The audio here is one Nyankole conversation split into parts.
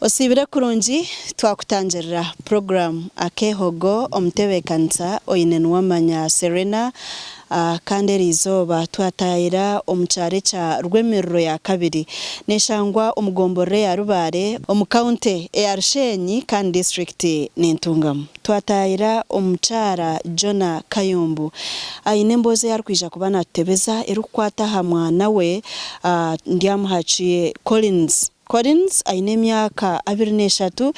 Osiibire kurungi twakutangirira puroguraamu Akeehogo omutebeekanisa oine Nuwamanya Serena kandi eriizooba twataayira omu kyaro ekya Rwemiriro ya kabiri neshangwa omu gomborora eya Rubare omu county eya Rushenyi kandi disiturikiti ni Ntungamo. Twataayira omukyara Jonah Kayumbu aine emboozi ei arikwija kuba natutebeza erikukwata aha mwana we Ndyamuhakye Collins. Collins aine emyaka 23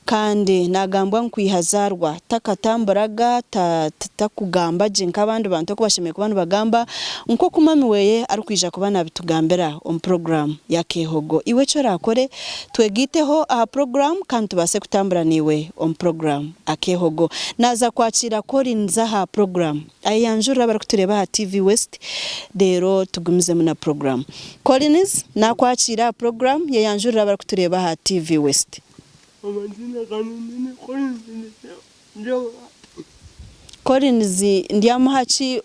kandi nagambwa ngu kwiha azaarwa takatamburaga, takugamba gye nk'abandi bantu oku bashemereire kuba nibagamba nk'oku mami weye arikwija kuba nabitugambira omu puroguraamu y'Akeehogo. Iwe eki oraakore, twegaiteho aha puroguraamu kandi tubaase kutambura naiwe omu puroguraamu Akeehogo. Naaza kwakiira Collins aha puroguraamu. Ayeyanjurire abarikutureeba aha TV West reero tugumizemu na puroguraamu. Collins naakwakiira aha puroguraamu, yeyanjurire abarikutureeba aha TV West. Amaziina gangye ni Collins Ndyamuhaki. Collins Ndyamuhaki,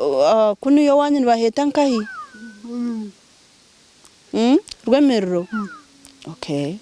kunuya owaanyu nibaheeta nkahi? Rwemiriro? Okay.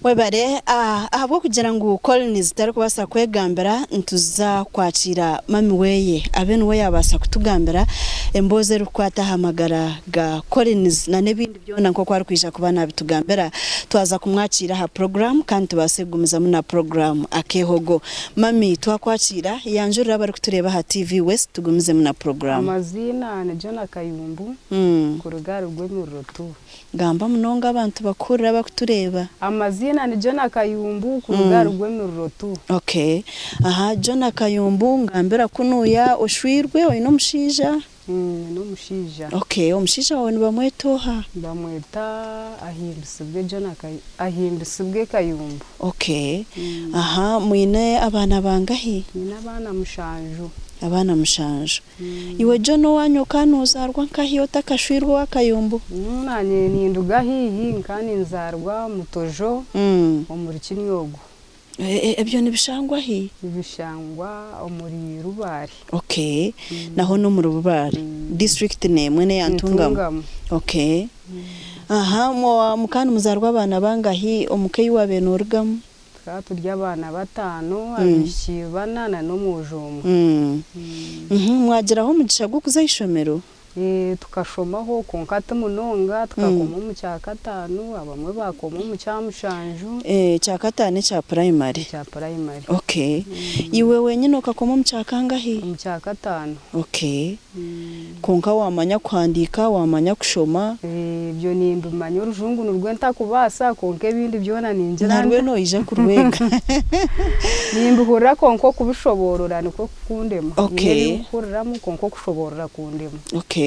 Webare. Ahabw'okugira ngu Collins tarikubaasa kwegambira, nituza kwakiira mami weye abe niwe yaabaasa kutugambira emboozi erikukwata aha magara ga Collins na n'ebindi byona nk'oku arikwija kuba naabitugambira. Twaza kumwakiira aha puroguraamu kandi tubaase kugumizamu na puroguraamu Akeehogo. Mami, twakwakiira, yanjurira abarikutureeba aha TV West tugumizemu na puroguraamu. Amaziina ni Jonah Kayumbu kuruga ahari Rwemiriro tu. Gamba munonga abantu bakuhurire abakutureeba. Amaziina ni Jonah Kayumbu kuruga ahari Rwemiriro tu. Ok. Aha Jonah Kayumbu ngambira kunuya oshwirwe oine omushaija? Nyine omushaija. Ok omushaija waawe nibamweta oha? Nibamweta Ahimbisibwe Jonah Ahimbisibwe Kayumbu. Ok. Aha mwine abaana bangahi? Nyine abaana mushanju. Abaana mushanju. Iwe John owaanyu okaba noozaarwa nkahi otakashwirwe owa Kayumbu? Naanye ninduga haihi nkaba ninzaarwa Mutojo omuri Kinyogo. Ebyo nibishangwa hi? Nibishangwa omuri Rubare. Okay. Naho n'omuri Rubare. District n'emwe n'eya Ntungamo? Okay. Aha, mukaba nimuzaarwa abaana bangahi omuka ei waabaire noorugamu? Tukaba turi abaana bataano, abaishiki bana na n'omwojo omwe. Mwagiraho omugisha gw'okuza aha ishomero? Tukashomaho kwonka ti munonga, tukakoma omu kyakataano, abamwe baakoma omu kyamushanju. Ekyakataano ekya purayimari? Ekya purayimari. Okay. Iwe wenyine okakoma omu kyakangahi? Omu kyakataano. Okay. Kwonka waamanya kuhandiika, waamanya kushoma? Ebyo nimbimanya orujungu nirwo ntakubaasa kwonka ebindi byona ningira Narwo nta. noija kurwega. Nimbihurira kwonka okubishoboorora nikwo kukundema. Nyine Okay. ebi nkuhuriramu kwonka okushoboorora kundema. Okay.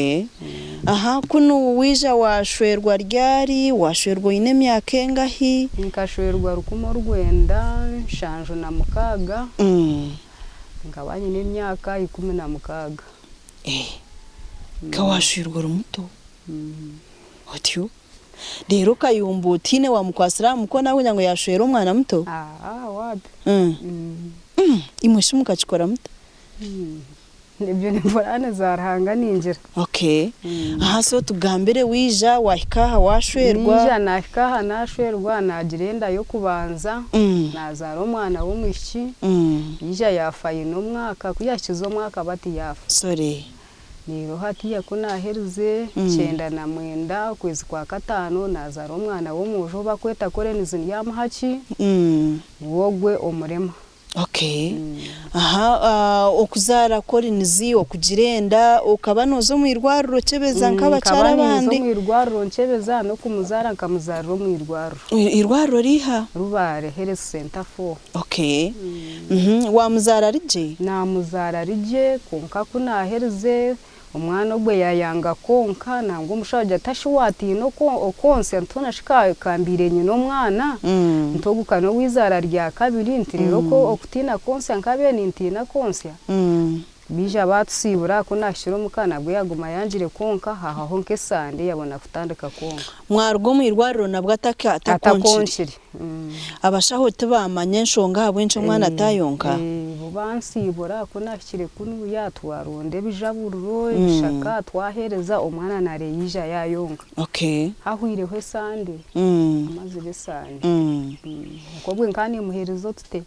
Aha kunu waija waashwerwa ryari? Waashwerwa oine emyaka engahi? Nkashwerwa rukumi orwenda 76. Nkaba nyine emyaka 16. Eh, ka waashwirwe ori muto otyo, reero okayumba otiine waamukwatsire aha mukono ahabw'okugira ngu yaashwera omwana muto? Aa waapi. Imwe shi mukakikora muta? Ebyo ni puraani za Ruhanga ningira. Okay. Aha so tugambire waija waahika aha waashwerwa. Naija naahika aha naashwerwa naagira enda y'okubanza, naazaara omwana w'omwishiki, yaija yaafa aine omwaka, ku yaahikize omwaka bati yaafa. Sorry. Reero hatiiya ku naaherize 99 okwezi kwa kataano naazaara omwana w'omwojo ou bakweta Collins Ndyamuhaki, niwe ogwe omurema. Okay. Aha okuzaara Collins, okugira enda, okaba nooza omu irwariro okyebeza nk'abakyara Nkaba ninza abandi? omu irwariro nkyebeza n'okumuzaara nkamuzaarira omu irwariro. Irwariro riiha? Rubare Health Centre Four. Okay. Waamuzaara ari gye? Naamuzaara ari gye kwonka ku naaherize Omwana ogwe yaayanga kwonka, nangwa omushaho agira ati, Shi waatiina okwonsya? Nti hoona shi ka mbaire nyine omwana? Nti ogu ka n'ow'eizaara rya kabiri, nti reero okutiina kwonsya nkabaire nintiina kwonsya. Baija baatusiibura, ku naahikire omuka nabwo yaaguma ayangire kwonka, haahaho nk'esande yabona kutandika kwonka. Mwaruga omu irwariro nabwo atakonkire? Atakonkire. Abashaho tibaamanya enshonga ahabw'enki omwana atayonka? Bo bansiibura, ku naahikire kunuya twaronda ebijaburiro, ebishaka twaheereza, omwana naareeba yaija yaayonka. Okay. Hahwireho esande, amazire esande. Nk'obwe nkaba niimuheereza otute.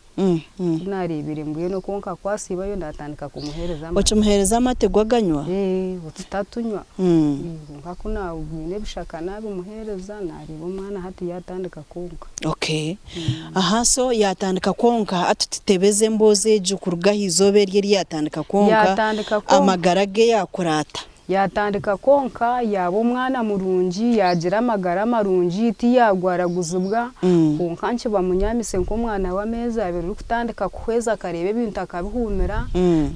Ku naareebire mbwenu oku nkakwasiibayo naatandika kumuheereza amate. Okimuheereza amate go aganywa? Ee, otutatunywa. Kwonka ku naabwine ebishaka naabimuheereza, naareeba omwana hati yaatandika kwonka. Okay. Aha so yaatandika kwonka, hati tutebeze emboozi egyo kuruga aha izooba eryo eri yaatandika kwonka, Yaatandika kwonka. amagara ge yaakura ata? Yaatandika kwonka, yaaba omwana murungi, yaagira amagara marungi, tiyaagwaraguzibwa. Kwonka nkiba munyamise nk'omwana w'ameezi abiri orikutandika kuhweza akareeba ebintu akabihuumira,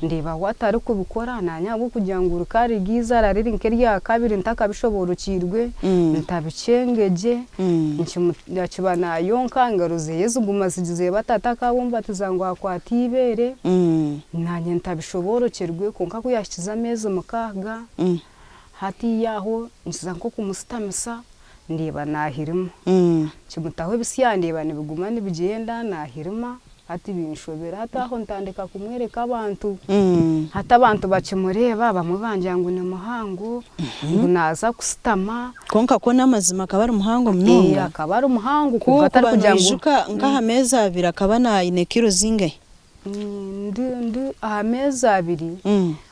ndeeba we atarikubikora, naanye ahabw'okugira ngu rikaba riri eizaara riri nk'erya kabiri ntakabishoboorokiirwe, ntabikyengegye, nkiba naayonka, engaro ze ziguma zigizire batata akaabumbatiza ngu akwate eibeere. Naanye ntabishoboorokyerwe, kwonka ku yaahikize ameezi mukaaga, hatiiya aho nkiza nk'okumushutamisa ndeeba naahirima. Nkimutaho ebisya ndeeba nibiguma nibigyenda naahirima, hati binshobera. Hati aho ntandika kumworeka abantu, hati abantu bakimureeba bamwe bangira ngu ni muhango, ngu naaza kushutama. Kwonka kwo n'amazima akaba ari muhango munonga. Akaba ari muhango Ku kwonka okuba atarikugira ngu. noijuka nk'aha meezi abiri akaba aine kiro zingahi? Ndi ndi aha meezi abiri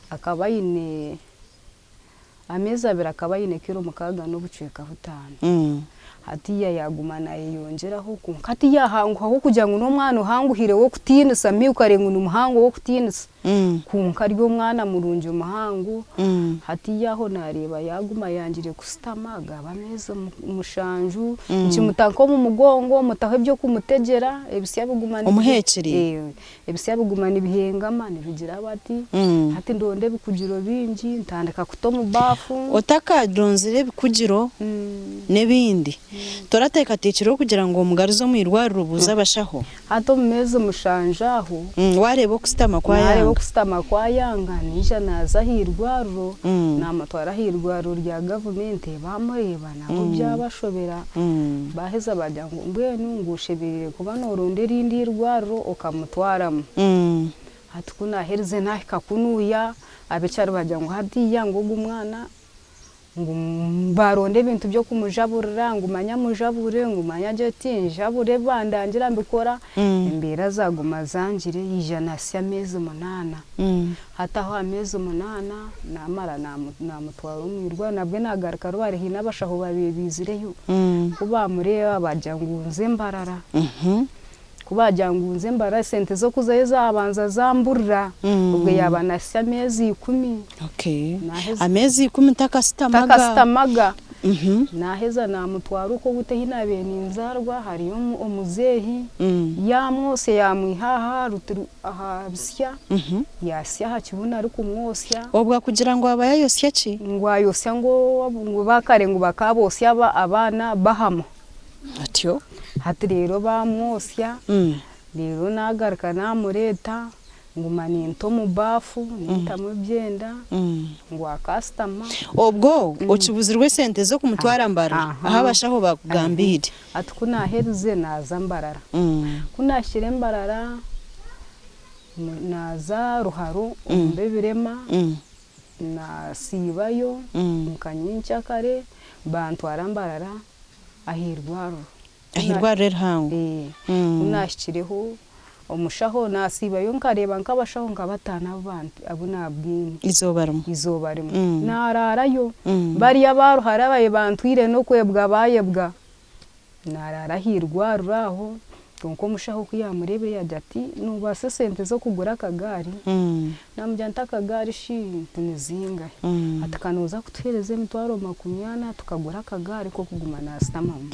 akaba aine ameezi abiri akaba aine kiro mukaaga n'obucweka butaano. Hatiiya yaaguma naayeyongyeraho kwonka tiyahanguhaho kugira ngu n'omwana ohanguhire w'okutiinisa mbi okareeba ngu ni muhango w'okutiinisa. Kwonka ari omwana murungi muhango. Hatiiya aho naareeba yaaguma ayangire kushutama gaaba ameezi mushanju, nkimuta nk'omu mugongo mutaho eby'okumutegyera, ebisya biguma Omuheekire? Ebisya biguma nibihengama nibigira bati, hati ndonda ebikugiro bingi ntandika kuta omu baafu. Otakaronzire ebikugiro n'ebindi, torateekateekireho kugira ngu omugaruze omu irwariro obuuze abashaho? Hati omu meezi mushanju aho. Waareeba okusitama Naareeba kwayanga. okusitama kwayanga, naija naaza aha irwariro, naamutwara aha irwariro rya gavumenti, baamureeba nabo byabashobera, baaheza baagira ngu mbwenu ngu oshemereire kuba nooronda erindi irwariro okamutwaramu. Hati ku naaherize naahika kunuuya, ab'ekyaro baagira ngu hatiiya ngu ogu mwana Ngu baronda ebintu by'okumujaburira ngu manya mujabure ngu manya agire oti njabure ebi bandangira mbikora, embeera zaguma zangire yaija nahitsya ameezi munaana. Hati aho aha meezi munaana namara namutwara omu irwariro nabwe nagaruka Rubare haine abashaho babaire baizireyo ku bamureeba bagira ngu nze Mbarara. Ku baagira ngu nze mbara esente z'okuzayo zaabanza zamburira, obwo yaaba nahitsya ameezi ikumi. Okay. Naaheza. Ameezi ikumi takasitamaga. Takasitamaga. Naaheza naamutwara okwo obute ahi naabaire ninzaarwa hariyo omuzeehi, yaamwotsya yaamwiha aha ruti aha bisya, yaasya aha kibunu arikumwotsya. Obwo akugira ngu aba yaayotsya ki? Ngu ayotsya ngu bakare ngu bakaba bootsya abaana bahama. Atyo. Hati reero baamwotsya, reero naagaruka naamureeta, nguma ninta omu baafu, nintamu ebyenda, ngu akaasitama. Obwo okibuzirwe esente z'okumutwara Mbarara ahu abashaho baakugambiire. Hati ku naaherize naaza Mbarara. Ku naahikire Mbarara, naaza Ruharo omu b'ebirema. Naasiibayo nka nyenkyakare, bantwara Mbarara aha irwariro. Aha irwariro erihango? Ku naahikireho, omushaho naasiibayo nkareeba nk'abashaho nka bataano abu naabwine. Eizooba rimwe? Eizooba rimwe. Naaraarayo. Bariya aba Ruhare ababaire bantwire n'okwebwa baayebwa. Naaraara aha irwariro aho, kwonka omushaho ku yaamureebire yaagira ati, Noobaasa esente z'okugura akagaari? Naamugira nti, Akagaari shi nti ni zingahi? Ati, Ka nooza kutuheereza emitwaro makumi ana tukagura akagaari k'okuguma naashutamamu.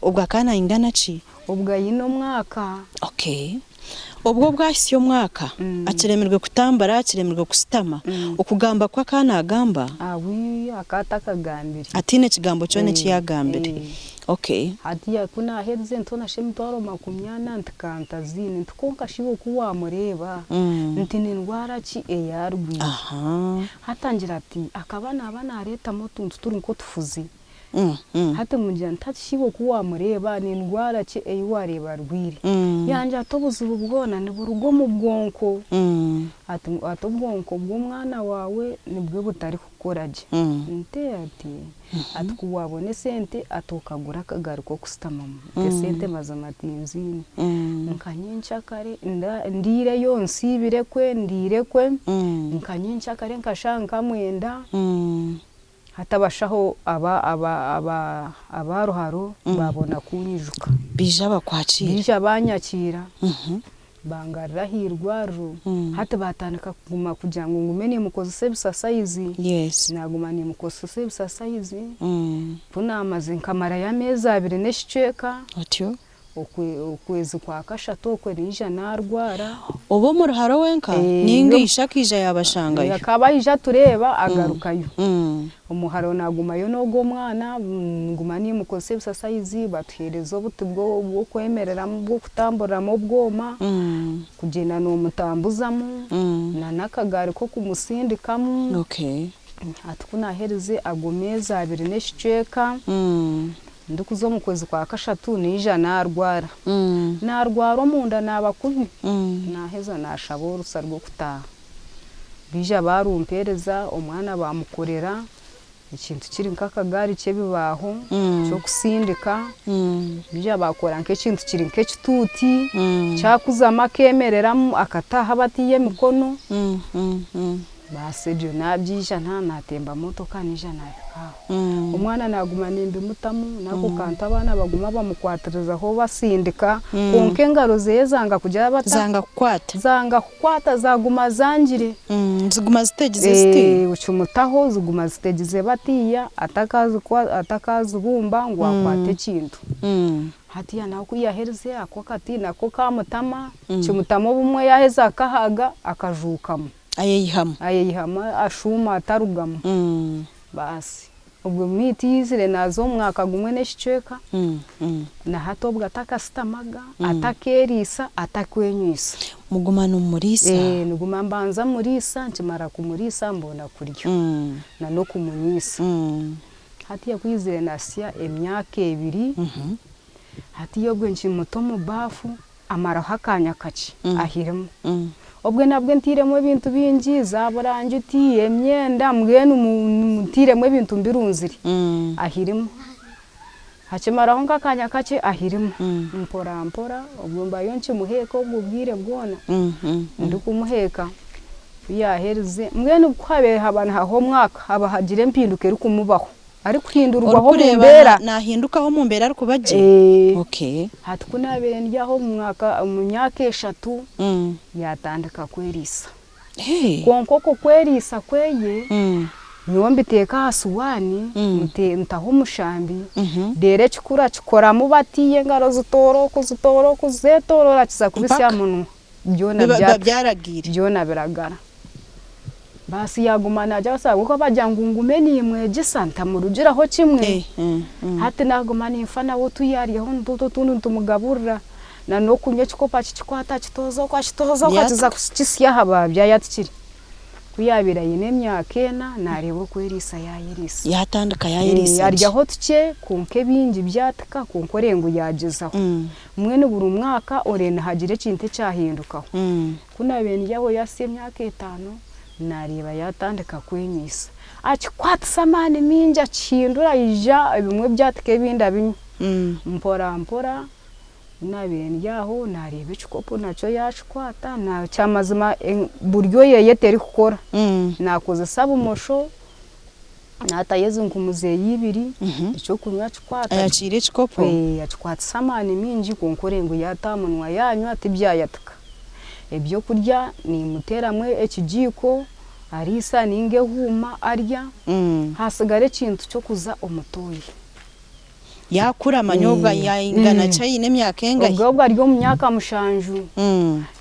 Obwo akaba naingana ki? Obwo aine omwaka. Okay. Obwo obwahitsya omwaka, akiremirwe kutambura, akiremirwe kusitama, okugamba kwe akaba naagamba? Awi, akaba atakagambire. Ataine kigambo kyona eki yaagambire. Okay. Hatiiya ku naaherize ntoona shi emitwaro 40 nti ka ntaziine nti kwonka shi iwe ku waamureeba nti ni ndwara ki ei arwaire? Hati angira ati akaba naaba naareetamu otuntu turi nk'otufuzi. Hati mugira nti hati shi iwe ku waamureeba ni ndwara ki ei waareeba arwaire? Yangira ati obuzibu bwona niburuga omu bwonko. Ati ati obwonko bw'omwana waawe nibwo butarikukora gye. Nti ati Ati ku waabona esente ati okagura akagaari k'okushutamamu. Nti esente mazima tinziine. Nka nyenkyakare ndiireyo nsiibire kwe, ndiire kwe, nka nyenkyakare nka shaaha nka mwenda, hati abashaho aba Ruharo baabona kunyijuka. Baija bakwakiira. Baija banyakiira. Bangarura aha irwariro, hati baatandika kuguma kugira ngu ngume nimukozesa ebisasayizi, naaguma nimukozesa ebisasayizi, ku naamazire nkamarayo ameezi abiri n'ekicweka, okwezi kwa kashatu okwo naija naarwara. Oba omu ruharo wenka ninga ishe akaija yaabashangayo? Akaba aija atureeba agarukayo. Omuhara naagumayo n'ogwo omwana, nguma nimukozesa ebisasayizi, batuheereza obuti bw'okwemereramu bw'okutamburiramu obwoma, kugyenda noomutambuzamu, na n'akagaari k'okumusindikamu. Hati ku naaherize ago meezi abiri n'ekicweka, ndikuza omu kwezi kwa kashatu naija naarwara. Naarwara omunda naaba kubi, naaheza naashaba orusa rw'okutaaha. Baija baarumpeereza, omwana baamukorera ekintu kiri nk'akagaari ky'ebibaaho ky'okusindika, baija baakora nk'ekintu kiri nk'ekituuti kyakuzamu akeemereramu akataaha batiiya emikono, baasi ebyo naabiija naatemba motoka naija naahika aho. Omwana naaguma nimbimutamu, n'ako kantu abaana baguma bamukwatirizaho basindika, kwonka engaro ze zanga kugira bata? Zanga kukwata. Zanga kukwata zaguma zangire. Ziguma zitegize ziti? Okimutaho ziguma zitegize batiiya atakaazibumba ngu akwate ekintu. Hatiiya nawe ku yaherize ako akati nako kamutama, kimutama obumwe yaheza akahaga akajuukamu. Ayeyihamu. Ayeyihamu ashuuma atarugamu. Baasi obwo miiti yaizire naaza omu mwaka gumwe n'ekicweka, na hati obwo atakasitamaga, atakeeriisa, atakwenyweisa. Muguma nimumuriisa? Ee, niguma mbanza muriisa, nkimara kumuriisa mbona kurya na n'okumunywisa. Hatiiya ku yaizire naasya emyaka ebiri, hatiiya obwo nkimuta omu baafu, amaraho akaanya kakye ahiremu. Obwe nabwe ntairemu ebintu bingi, za burangiti, emyenda, mbwenu ntairemu ebintu mbirunzire, ahiremu. Akimaraho nk'akaanya kakye ahiremu. Mpora mpora obwe mbayo nkimuheeka obwo bwire bwona, ndikumuheeka, ku yaaherize, mbwenu ku habaire haba nihahwa omwaka, haba hagira empinduka erikumubaho. Arikuhindurwaho omu Orikureeba mbeera. naahindukaho omu mbeera arikuba gye? Okay. Hati ku naabaire ndi aho omu mwaka omu myaka eshatu, yaatandika kweriisa. Hey. Kwonka okwo kweriisa kweye, nyowe mbiteeka aha suwaani, ntaho omushambi, reero ekikuru akikoramu batiiya engaro zitoora oku zitoora oku zeetooroora kiza kubitsya aha Mpaka. munwa. Byona Biba byata, byaragiire. byona biragara. Baasi yaaguma naagira ati ahabw'okuba baagira ngu ngume niimwegyesa ntamurugiraho kimwe. Hati naaguma ninfa nawe otu yaaryaho nitwo otundi nitumugaburira na n'okunywa ekikopo akikikwata akitooza oku akitooza oku akiza kukitsya aha baabya yatikire. Ku yaabaire aine emyaka ena naareeba oku eriisa yaayeriisa. Yaatandika yaayeriisa gye. Aryaho tukye kwonka ebingi byatika kwonka oreeba ngu yaagyezaho. Mbwenu buri mwaka oreeba nihagira ekintu ekyahindukaho. Ku naabaire ndi aho yaahitsya emyaka etaano, naareeba yaatandika kwenyweisa. Akikwatisa amaani maingi akihindura aija ebimwe byatika ebindi abinywa. Mpora mpora ku naabaire ndi aho naareeba ekikopo nakyo yaakikwata, kyamazima buryo ye terikukora, naakozesa bumosho. Naatayo ezi nkumu zeeye ibiri, eky'okunywa akikwata. Ayakiire ekikopo? Ee, akikwatisa amaani maingi kwonka orenga ngu yaata aha munwa yaanywa tibyayatika. Ebyokurya niimuteeramu ekigiiko ariisa nainga ehuuma arya, haatsigara ekintu ky'okuza omu tooyi. Yaakura manya obwo yaingana ki aine emyaka engahi? Obwo obwo ari omu myaka mushanju.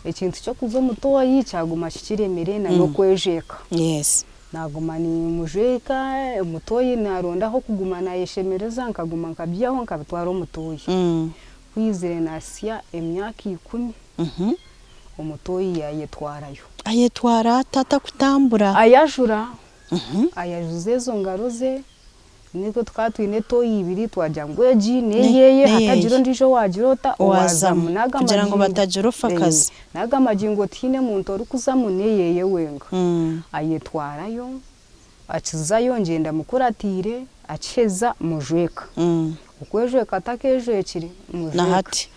Ekintu ky'okuza omu tooyi kyaguma kikiremire na n'okwejeeka. Yes. Naaguma nimujweka omutoyi naaronda ah'okuguma naayeshemereza nkaguma nkabyihaho nkabitwara omutoyi. Ku yaizire naahitsya emyaka ikumi, omutoyi yaayetwarayo. Ayetwara ata atakutambura? Ayajura, ayajuza ezo ngaro ze, Nitwe tukaba twine etoyi ibiri twagira ngu egi neyeye hatagira ondiijo owaagira ota owaazamu. Owaazamu kugira ngu batagira ofakazi. N'aga magingo tihaine muntu orikuzamu neyeye wenka. Ayetwarayo, akizayo ngyenda mukuratiire, akiheza mujweka. Okwejweka atakeejwekire mujweka. Na hati.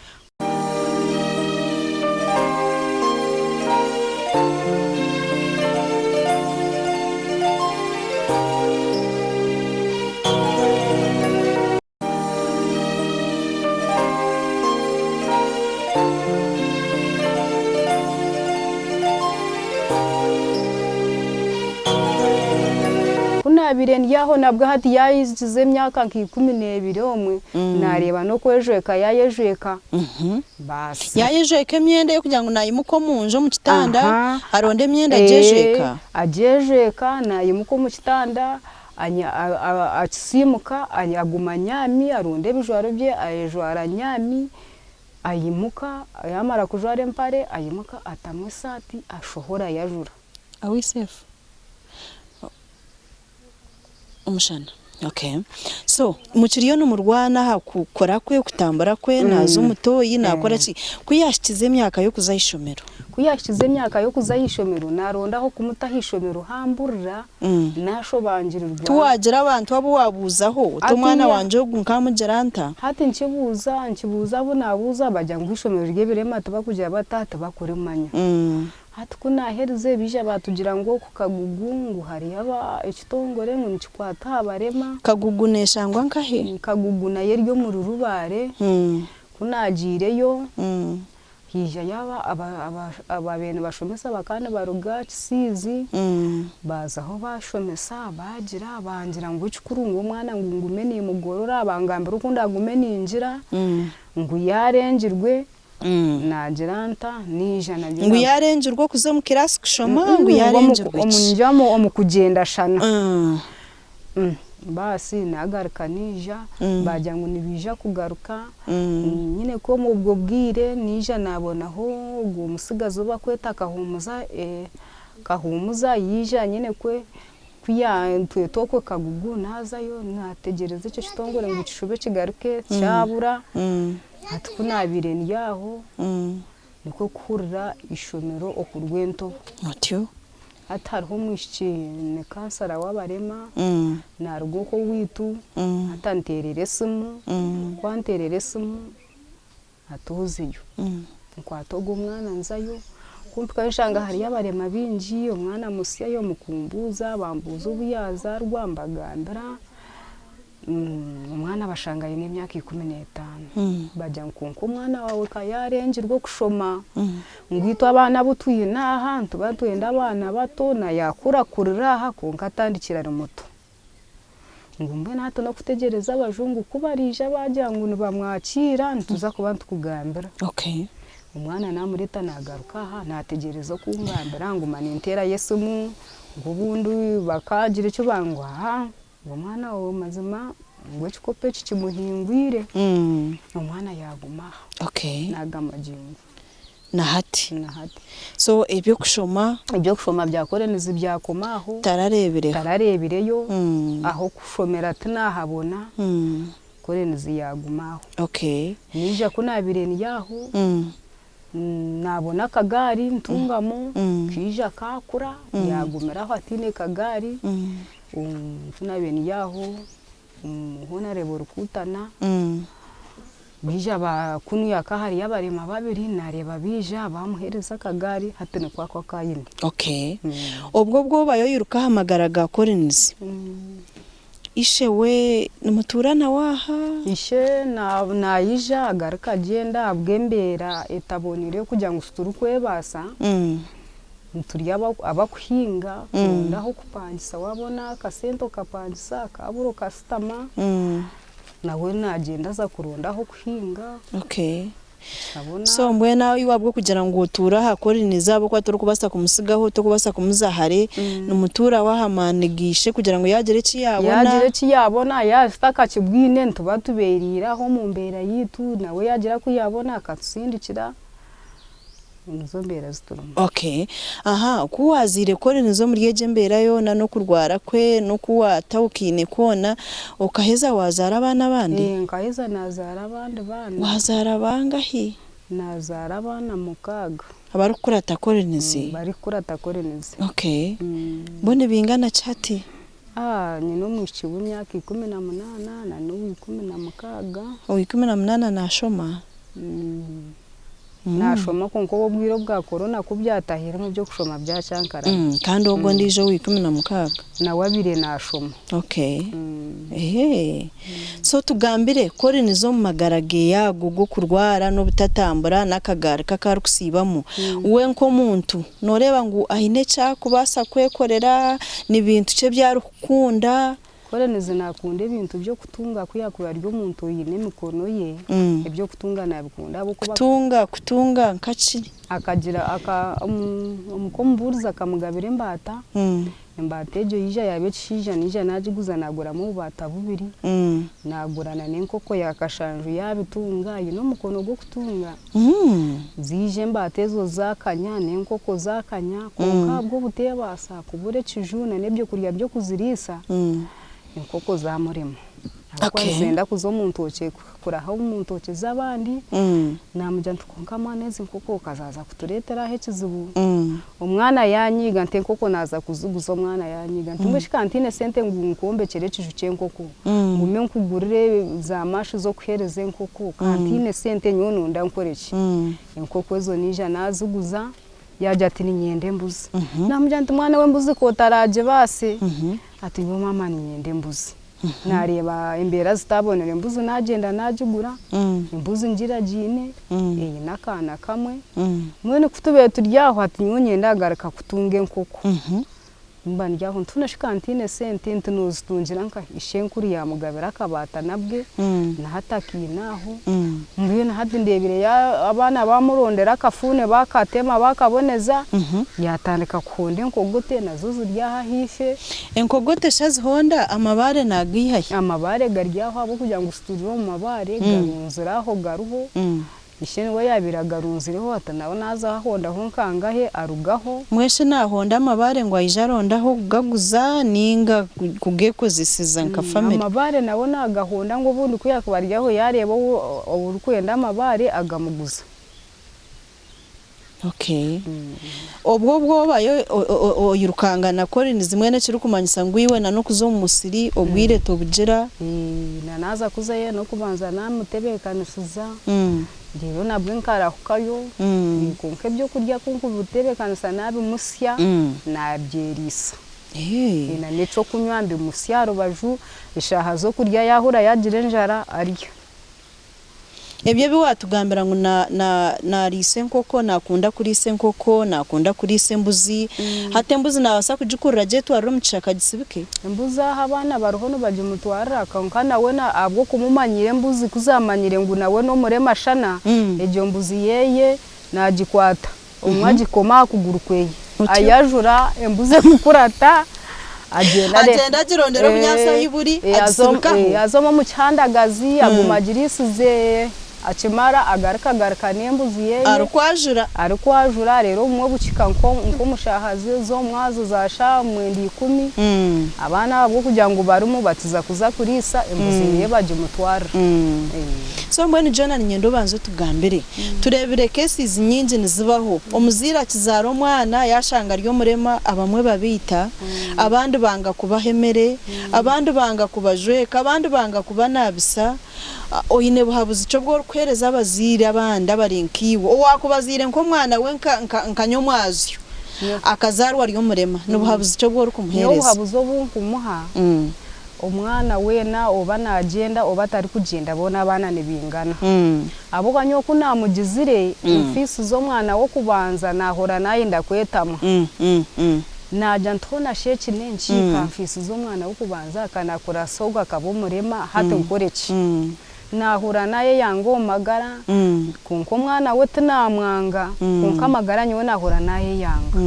Ku naabaire ndi aho nabwo hati yaahikize emyaka nka 12 omwe. Naareeba n'okwejweka yaayejweka baasi. Yaayejweka emyenda ey'okugira ngu naimuka omu nju omu kitanda aronde emyenda agyejweka? Agyejweka naimuka omu kitanda akisiimuka aguma anyaami aronda ebijwaro bye ayejwara anyaami aimuka yaamara kujwara empare aimuka atamu esaati ashohora yajura. Are we safe? Omushana okay so mukiriyo nimurwana aha kukora kwe kutambura kwe naaza omu tooyi naakora ki ku yaahikize emyaka y'okuza aha ishomero? Ku yaahikize emyaka y'okuza aha ishomero naaronda ah'okumuta aha ishomero hamburira naashobangirirwa. Tiwaagira abantu abu waabuuzaho oti omwana wangye ogu nkaamugira nta? Hati nkibuuza nkibuuza abu naabuuza bagira ngu eishomero ry'ebirema tibakugira bata tibakurimanya. Hati ku naaherize baija baatugira ngu oku Kagugu ngu hariyo ekitongore ngu nikikwata aha barema. Kagugu neeshangwa nkahi? Kagugu nayo eri omuri Rubare. Ku naagiireyo, haija yaaba abaabaire nibashomesa bakaba nibaruga Kisiizi, baazaho baashomesa baagira, bangira ngu ekikuru ngu omwana ngu ngume niimugorora, bangambira oku ndaagume ningira, ngu yaarengirwe. Naagira nta, Naija nabyo Ngu yaarengirwe okuza omu kiraasi kushoma? Ngu yaarengirwe ki? Ningira omu kugyenda shana. Baasi naagaruka naija, baagira ngu nibaija kugaruka, nyine ku omu obwo bwire naija naabonaho ogwo mutsigazi ou barikweta Kahuumuza, Kahuumuza yaija nyine ku ku yantweta okwo Kagugu naazayo naategyereza ekyo kitongore ngu kishube kigaruke kyabura. Hati ku naabaire ndi aho, nikwo kuhurira eishomero oku rw'entobo. Otyo. Hati hariho omwishiki ni kansara w'abarema, naaruga okwo owaitu, hati anteerera esimu, ku anteerera esimu ati ozeyo. Nkwata ogwo mwana nzayo, ku mpikayo nshanga hariyo abarema baingi, omwana musyayo mukumbuuza, bambuuza obu yaazaarwa mbagambira. Omwana bashanga aine emyaka 15. Bagira ngu kwonka omwana waawe ka yaarengirwe okushoma, ngu itwe abaana abu twine aha nituba nitwenda abaana bato na yaakura akurira aha kwonka atandikire ari muto. Ngu mbwenu hati n'okutegyereza abajungu ku bariija baagira ngu nibamwakiira nituza kuba nitukugambira. Omwana naamureeta naagaruka aha naategyereza okungambira nguma ninteerayo esimu ngu obundi bakaagira eki banguha. Ngu omwana waawe mazima ngu ekikopo eki kimuhingwire, omwana yaaguma aha. Okay. N'aga magingo. Na hati. Na hati. So eby'okushoma. Eby'okushoma bya Collins byakoma aho. Tarareebireho. Tarareebireyo. Ah'okushomera tinaahabona. Collins yaaguma aho. Okay. Naija ku naabaire ndi aho. Naabona akagaari ntungamu, kaija kaakura, yaagumira aho ataine kagaari, ku naabaire ndi aho, hoona naareeba orikuutana, baija kunuya ka hariyo abarema babiri, naareeba baija baamuheereza akagaari, hati nikwo ako aku aine. Okay. Obwo obwo obayo oiruka aha magara ga Collins. Ishe we nimutuura nawe aha? Ishe naija agaruka agyenda ahabw'embeera etaboneire y'okugira ngu titurikwebaasa. Turi abakuhinga, oronda ah'okupangisa waabona akasente okapangisa, akabura okashutama. Nawe naagyenda aza kuronda ah'okuhinga. Abona. So mbwenu aho iwe ahabw'okugira ngu otuura aha Collins ahabw'okuba torikubaasa kumutsigaho, torikubaasa kumuza hare, nimutuuraho aha maani ga ishe kugira ngu yaagira eki yaabona. Yaagira eki yaabona, yaaba tutakakibwine nituba tubeereire aho omu mbeera yaitu, nawe yaagira aku yaabona akatusindikira, nizo mbeera ezi turimu. Okay. Aha, ku waazaire Collins omuri egyo embeera yoona n'okurwara kwe n'oku waatawukaine kwona, Okaheza waazaara abaana abandi? Ee, nkaheza naazaara abandi baana. Waazaara bangahi? Naazaara abaana mukaaga. Abarikukurata Collins? Barikukurata Collins. Okay. Bo nibaingana ki hati? Ah, nyine omwishiki w'emyaka 18 na n'owa 16. Owa 18 naashoma? Naashoma kwonka obu obwire obwa corona ku byatahiremu eby'okushoma byakyankarana. Kandi ogwo ondiijo owa 16? Nawe abaire naashoma. Okay. Ehee. So tugambire, Collins omu magara ge ago g'okurwara n'obutatambura n'akagaari ke aku arikusiibamu, we nk'omuntu nooreeba ngu aine eki arikubaasa kwekorera, ni bintu ki ebi arikukunda? Collins nakunda ebintu by'okutunga ku yakuba ari omuntu oine emikono ye eby'okutunga nabikunda ahabw'okuba Kutunga kutunga nka ki? Akagira aka omuka omubuurizi akamugabira embaata, embaata egyo yaija yaaba ekishaija naija nagiguza naguramu obubaata bubiri, nagura na n'enkoko ya kashanju yabitunga aine omukono gw'okutunga. Zaija embaata ezo zaakanya n'enkoko zaakanya, kwonka ahabw'obuteebaasa kubura ekiju na n'ebyokurya by'okuziriisa, enkoko zaamurema. Ahabw'okuba nizenda kuza omu ntookye kuraha omu ntookye z'abandi, naamugira nti kwonka mwana ezi nkoko okazaaza kutureetera aha ekizibu. Omwana yaanyiiga nti enkoko naaza kuziguza omwana yaanyiiga nti mbwenu shi ka ntaine sente ngu nkwombekyere ekiju ky'enkoko, ngume nkugurire za mashi z'okuheereza enkoko, ka ntaine sente nyowe nonda nkore ki? Enkoko ezo naija naaziguza, yaagira ati niinyenda embuzi. Naamugira nti mwana we embuzi ka otaraagibaase? Ati nyowe maama niinyenda embuzi. Naareeba embeera zitaabonire embuzi naagyenda naagigura, embuzi ngira agiine, eine akaana kamwe, mbwenu ku tubaire turi aho hati nyowe niinyenda kugaruka kutunga enkoko, mba ndi aho nti hoona shi ka ntaine sente nti noozitungira nkahi? Ishenkuru yaamugabira akabaata nabwe na hati akiine aho, mbwenu hati ndeebire abaana baamurondera akafuune baakatema baakaboneza, yaatandika kuhonda enkogote nazo ziri aho ahaifo. Enkogote shi azihonda, amabaare naagaiha hi? Amabaare gari aho ahabw'okugira ngu situuri omu mabaare, garunzire aho gariho. Ishe niwe yaabaire agarunzireho ati nawe naaza ahondaho nkangahe arugaho. Mbwenu shi naahonda amabaare ngu aije aronde ah'okugaguza nainga kugeekozeseza nka famire? Amabaare nawe naagahonda ngu obundi ku yaakuba ari aho yaareeba ou orikwenda amabaare agamuguza. Okay. Obwo obwobayo oirukanga na Collins mbwenu ekirikumanyisa ngu iwe na n'okuza omu musiri obwire tobugira? Na naaza kuzayo n'okubanza naamutebeekanisiza reero nabwe nkarahukayo kwonka ebyokurya ku nkubitebeekanisa naabimusya naabyeriisa. Na n'ekyokunywa mbimusya aha rubaju, eshaaha z'okurya yaahurira yaagira enjara arya. Ebyo ebi waatugambira ngu naariisa enkoko, naakunda kuriisa enkoko, naakunda kuriisa embuzi. Hati embuzi naabaasa kugikurura agyetwarire omu kishaka agisibike? Embuzi aha abaana bariho nibagimutwarira kwonka nawe ahabw'okumumanyira embuzi ku zaamanyire ngu nawe n'omurema shana, egyo mbuzi yeeye naagikwata obumwe agikoma aha kuguru kweye ayajura embuzi emukurata agyenda Agyenda agirondera obunyaatsi ahu buri agisibikaho. Aza omu kihandagazi aguma agiriisize akimara agaruka agaruka n'embuzi yeye. Arikwajura. Arikwajura reero obumwe bukihika nk'omu shaaha z'omumwazo za shaaha mwenda ikumi, abaana ahabw'okugira ngu barimu batiza kuza kuriisa embuzi yeye bagimutwarira. So mbwenu Jonah niinyenda obanze otugambire. Tureebire cases nyingi nizibaho, omuzaire akizaara omwana yashanga ari omurema abamwe babaita, abandi banga kubaha emere, abandi banga kubajweka, abandi banga kubanaabisa, oine buhabuzi ki obu orikuheereza abazaire abandi abari nkaiwe owaakubazaire nk'omwana we nka nyomwazyo akazaarwa ari omurema, nibuhabuzi ki obu Nyowe orikumuheereza? obuhabuzi obu nkumuha, Omwana weena oba naagyenda oba atarikugyenda boona abaana nibaingana. Ahabw'okuba nyowe ku naamugizire nfiisize omwana w'okubanza naahora naayenda kwetamwa. Naagira nti hoona shi eki n'enki ka nfiisize omwana w'okubanza ka naakurasa ogu akaba omurema hati nkore ki? Naahurira naayeyanga omu magara, Omu. Kwonka omwana we tinamwanga, kwonka amagara nyowe nahura nayeyanga.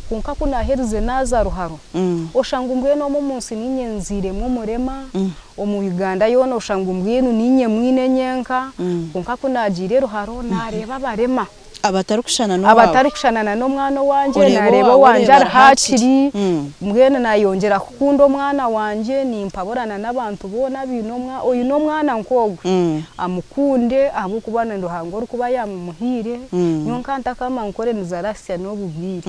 Kwonka ku naherize naza Ruharo, oshanga mbwenu omu omunsi ninye nzairemu omurema, omu Uganda yoona oshanga mbwenu ninye mwine nyenka, kwonka ku nagiire Ruharo nareeba abarema. Abatarikushushana n'owaawe. Abatarikushushana na n'omwana owangye, Oreeba naareeba owaawe owangye oreeba ari ari hakiri. hakiri, mbwenu naayongyera kukunda omwana wangye, nimpaburana n'abantu boona abaine omwa oine omwana nk'ogwe, amukunde ahabw'okuba ni Ruhanga orikuba yaamumuhaire, nyowe nka ntakama nkore nizarasya n'obu bwire,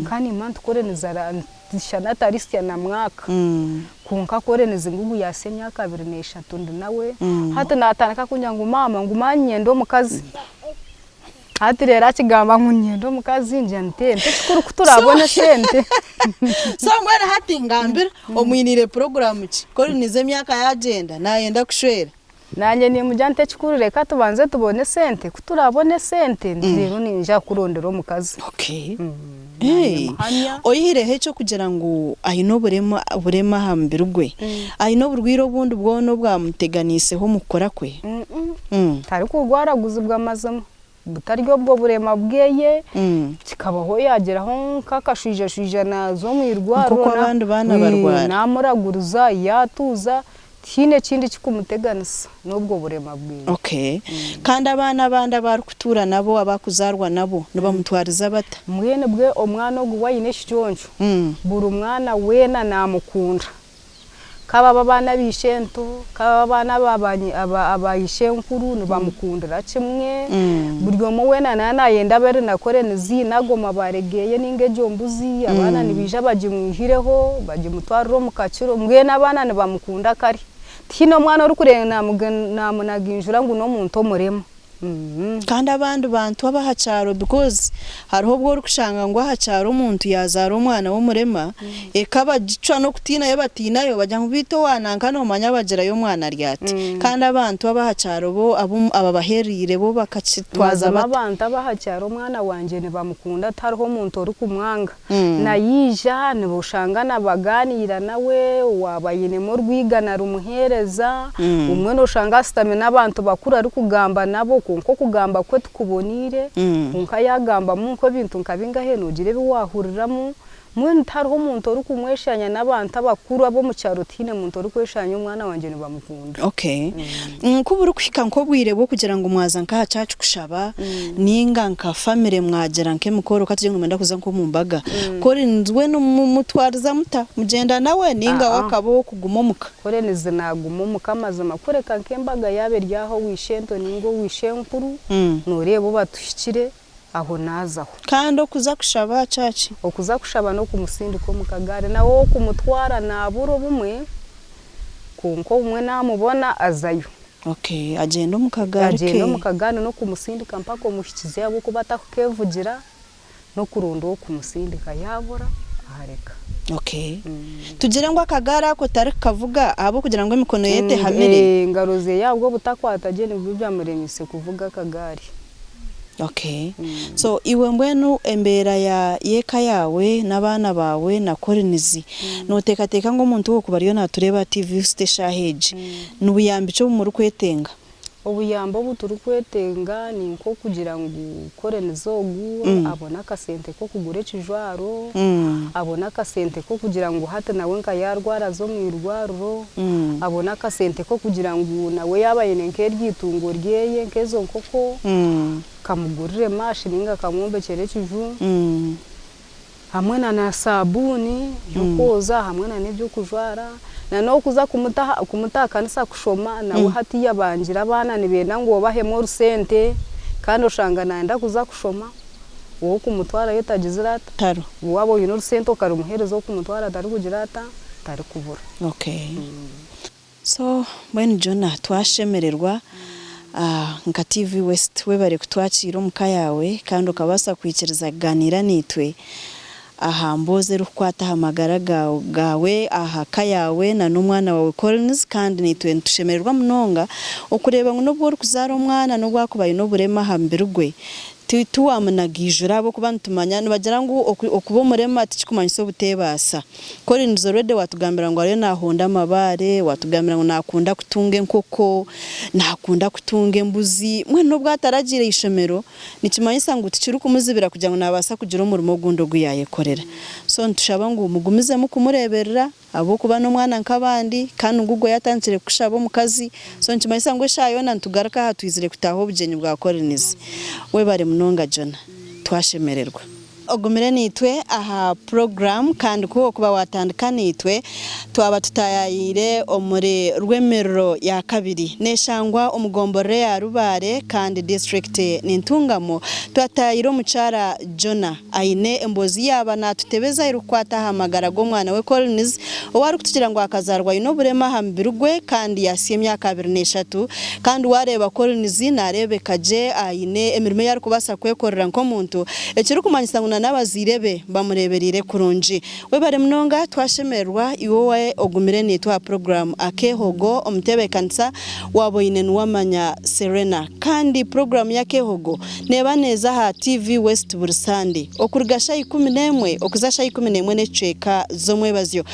nka nimba ntukore nizara shana atarisya na mwaka, kwonka kore nizi ngu ogu yaasya emyaka 23 ndi nawe, hati naatandika kungira ngu maama ngu maani niinyenda omukazi. Hati reero akigamba ngu niinyenda omukazi ngira nti ente ekikuru ku turaabone esente. So mbwenu hati ngambira omwiniire puroguraamu ki? Ku oriniiza emyaka yaagyenda naayenda kushwera. Naanye nimugira nti ekikuru reka tubanze tubone esente, ku turaabone esente reero niinyija kukurondera omukazi. Okay. Naanye muhamya. Oyihireho eky'okugira ngu aine oburema oburema aha mubiri gwe, aine oburwaire obundi bwona obwamuteganiiseho omu kukora kwe? Tarikurwaraguzibwa mazima, butari obwo burema bweye, kikabaho yagiraho nk'akashwijashwija naaza omu irwariro Nk'oku abandi baana barwara. Naamuraguriza yaatuuza, tihaine ekindi kikumuteganisa n'obwo burema bweye. Okay. Kandi abaana abandi abu arikutuura nabo, abu arikuzaarwa nabo, nibamutwariza bata? Mbwenu bwe omwana ogu we aine ekiconco, buri mwana weena naamukunda. Kababa abaana ba ishento, kababa abaana aba ishenkuru nibamukundira kimwe, buri omwe weena naaba nayenda abe ari nakora emiziina ago mabaare geeye ninga egyo mbuzi, abaana nibaija bagimwihireho bagimutwarire omu kakiro, mbwenu abaana nibamukunda kare. Tihaine omwana orikureeba namunaginjura ngu n'omuntu omurema. Kandi abandi bantu ab'aha kyaro because hariho obu orikushanga ngu aha kyaro omuntu yaazaara omwana w'omurema, eka bagicwa n'okutiinayo batiinayo bagira ngu beitu owa nanka noomanya bagirayo omwana ari ati. Kandi abantu ab'aha kyaro bo ababahereire bo bakakitwaza Mazima bata? abantu ab'aha kyaro omwana wangye nibamukunda tihariho omuntu orikumwanga. Naija niboshanga nabagaaniira nawe, waaba ayinemu orwigana arumuheereza, obumwe noshanga ashutami n'abantu bakuru arikugamba nabo kwonka okugamba kwe tikuboniire, kwonka yaagambamu nk'ebintu nka bingahe noogira ebi waahuriramu, mbwenu tihariho omuntu orikumweshanya n'abantu abakuru ab'omu kyaro tihaine muntu orikweshanya omwana wangye nibamukunda. Okay. Ku burikuhika nk'obwire bw'okugira ngu mwaza nk'aha church kushaba ninga nka family mwagira nk'emikoro ka tugire ngu nimwenda kuza nk'omu mbaga, Collins we nimumutwariza muta? Mugyenda nawe ninga we akaba ow'okuguma omuka? Collins naaguma omuka amazima kureka nk'embaga yaaba eri aha owa ishento ninga owa ishenkuru nooreeba oba tuhikire aho naazaho. Kandi okuza kushaba aha church? Okuza kushaba n'okumusindika omu kagaari nawe ow'okumutwara naabura obumwe kwonka obumwe naamubona azayo. Okay, agyenda omu kagaari ke. Agyenda omu kagaari n'okumusindika mpaka omuhikize ahabw'okuba atakukeevugira n'okuronda ow'okumusindika yaabura ahareka. Okay. Tugire ngu akagaari ako tarikukavuga ahabw'okugira ngu emikono ye tehamire? Engaro ze ahabw'obutakwata gye nibyo byamuremeise kuvuga akagaari. Okay. So iwe mbwenu embeera ya y'eka yaawe n'abaana baawe na Collins, nooteekateeka ngu omuntu ow'okuba ariyo naatureeba aha TV Houston eshaaha egi, ni buyambi ki obu murikwetenga? Obuyambi obu turikwetenga ni nk'okugira ngu Collins ogu abone akasente k'okugura ekijwaro, abone akasente k'okugira ngu hati nawe nka yaarwara aze omu irwariro, abone akasente k'okugira ngu nawe yaaba aine nk'eryo itungo ryeye nk'ezo nkoko, kamugurire maashi nainga kamwombekyere ekiju, hamwe na na saabuuni y'okwoza hamwe na n'eby'okujwara, na n'okuza kumuta kumuta aha kanisa kushoma nawe hatiiya bangire abaana nibenda ngu obahemu orusente kandi oshanga nayenda kuza kushoma, ow'okumutwarayo tagizire ata? Tariho. Waaba oine orusente okarumuheereza ow'okumutwara tarikugira ata? Tarikubura. Okay. So mbwenu Jonah twashemererwa nka TV West webare kutwakiira omuka yaawe kandi okabaasa kwikiriza kuganiira naitwe aha mboozi erikukwata aha magara gaawe, aha ka yaawe na n'omwana waawe Collins kandi naitwe nitushemererwa munonga okureeba ngu n'obu orikuzaara omwana n'obu akuba aine oburema aha mubiri gwe. Ti tiwamunagaijura ahabw'okuba nitumanya nibagira ngu okuba omurema tikikumanyisa obuteebaasa. Collins already watugambira ngu ariyo nahonda amabaare, watugambira ngu nakunda kutunga enkoko, nakunda kutunga embuzi, mbwenu n'obu ataragiire ishomero nikimanyisa ngu tikirikumuzibira kugira ngu nabaasa kugira omurimo ogundi ogu yayekorera. So nitushaba ngu mugumizemu kumureberera ahabw'okuba n'omwana nk'abandi kandi ngu gwe yatandikire kukushaba omukazi so nikimanyisa ngu eshaaha yoona nitugaruka aha twizire kutaaha obugyenyi bwa Collins. Webare munonga Jonah, twashemererwa. Ogumire naitwe aha puroguraamu kandi ku orikuba waatandika naitwe, twaba tutaayayiire omuri Rwemiriro ya kabiri. Neeshangwa omu gomborora eya Rubaare kandi disiturikiti ni Ntungamo. Twataayayiire omukyara Jonah. Aine emboozi yaaba naatutebeza erikukwata aha magara g'omwana we Collins ou arikutugira ngu akazaarwa aine oburema aha mubiri gwe kandi yaasya emyaka 23 kandi waareeba Collins naareebeka gye aine emirimo ei arikubaasa kwekorera nk'omuntu Ekirikumanyisa ngu na n'abazaire be bamureebereire kurungi. Webare munonga twashemererwa iwe owae ogumire naitwe aha puroguraamu Akeehogo omutebeekanisa waaba oine Niwamanya Serena. Kandi puroguraamu y'Akeehogo neeba neeza aha TV West buri Sande okuruga shaaha 11 okuza shaaha 11 n'ekicweka z'omwebazyo.